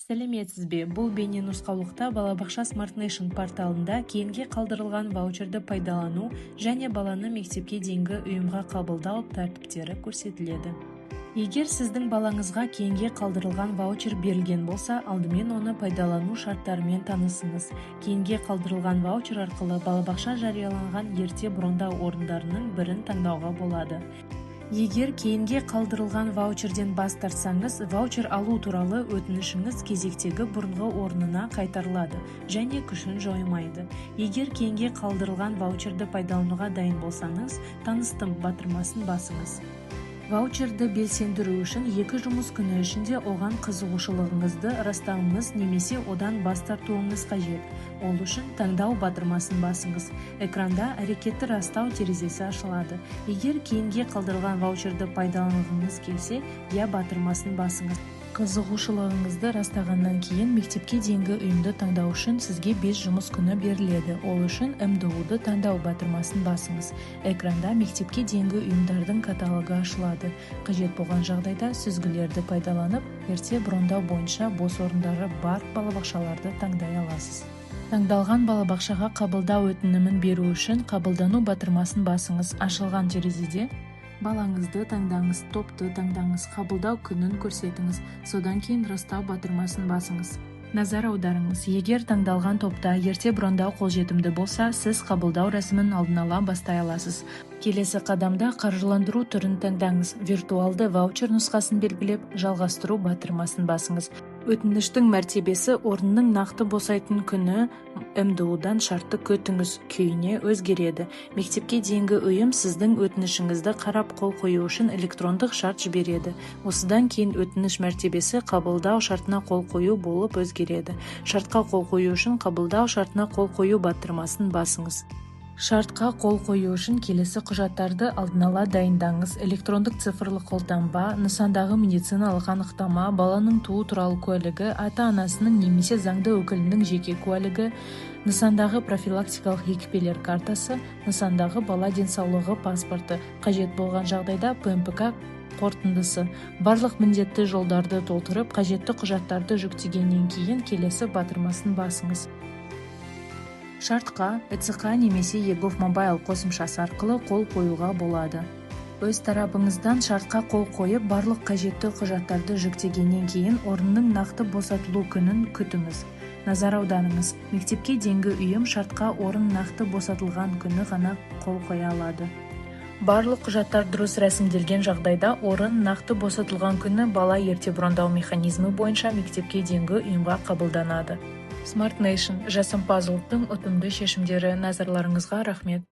Сәлеметсіз бе! Бұл бейненұсқаулықта Балабақша Smart Nation порталында кейінге қалдырылған ваучерді пайдалану және баланы мектепке дейінгі ұйымға қабылдау тәртіптері көрсетіледі. Егер сіздің балаңызға кейінге қалдырылған ваучер берілген болса, алдымен оны пайдалану шарттарымен танысыңыз. Кейінге қалдырылған ваучер арқылы балабақша жарияланған ерте брондау орындарының бірін таңдауға болады. Егер кейінге қалдырылған ваучерден бас тартсаңыз, ваучер алу туралы өтінішіңіз кезектегі бұрынғы орнына қайтарылады және күшін жоймайды. Егер кейінге қалдырылған ваучерді пайдалануға дайын болсаңыз, «Таныстым» батырмасын басыңыз. Ваучерді белсендіру үшін 2 жұмыс күні ішінде оған қызығушылығыңызды растауыңыз немесе одан бас тартуыңыз қажет. Ол үшін «Таңдау» батырмасын басыңыз. Экранда әрекетті растау терезесі ашылады. Егер кейінге қалдырылған ваучерді пайдаланғыңыз келсе, «Иә» батырмасын басыңыз. Қызығушылығыңызды растағаннан кейін мектепке дейінгі ұйымды таңдау үшін сізге 5 жұмыс күні беріледі. Ол үшін «МДУ-ды таңдау» батырмасын басыңыз. Экранда мектепке дейінгі ұйымдардың каталогы ашылады. Қажет болған жағдайда сүзгілерді пайдаланып, ерте брондау бойынша бос орындары бар балабақшаларды таңдай аласыз. Таңдалған балабақшаға қабылдау өтінімін беру үшін «Қабылдану» батырмасын басыңыз. Ашылған терезеде балаңызды таңдаңыз, топты таңдаңыз, қабылдау күнін көрсетіңіз, содан кейін «Растау» батырмасын басыңыз. Назар аударыңыз: егер таңдалған топта ерте брондау қолжетімді болса, сіз қабылдау рәсімін алдын ала бастай аласыз. Келесі қадамда қаржыландыру түрін таңдаңыз, виртуалды ваучер нұсқасын белгілеп, «Жалғастыру» батырмасын басыңыз. Өтініштің мәртебесі орынның нақты босайтын күні МДУ-дан шартты күтіңіз күйіне өзгереді. Мектепке дейінгі ұйым сіздің өтінішіңізді қарап, қол қою үшін электрондық шарт жібереді. Осыдан кейін өтініш мәртебесі қабылдау шартына қол қою болып өзгереді. Шартқа қол қою үшін «Қабылдау шартына қол қою» батырмасын басыңыз. Шартқа қол қою үшін келесі құжаттарды алдын ала дайындаңыз: электрондық цифрлық қолтаңба, нысандағы медициналық анықтама, баланың туу туралы куәлігі, ата-анасының немесе заңды өкілінің жеке куәлігі, нысандағы профилактикалық екпелер картасы, нысандағы бала денсаулығы паспорты, қажет болған жағдайда ПМПК қорытындысы. Барлық міндетті жолдарды толтырып, қажетті құжаттарды жүктегеннен кейін «Келесі» батырмасын басыңыз. Шартқа ЭЦҚ немесе eGov Mobile қосымшасы арқылы қол қоюға болады. Өз тарапыңыздан шартқа қол қойып, барлық қажетті құжаттарды жүктегеннен кейін орынның нақты босатылу күнін күтіңіз. Назар аударыңыз: мектепке дейінгі ұйым шартқа орын нақты босатылған күні ғана қол қоя алады. Барлық құжаттар дұрыс рәсімделген жағдайда, орын нақты босатылған күні бала ерте брондау механизмі бойынша мектепке дейінгі ұйымға қабылданады. Smart Nation – жасампаз ұлттың ұтымды шешімдері. Назарларыңызға рахмет!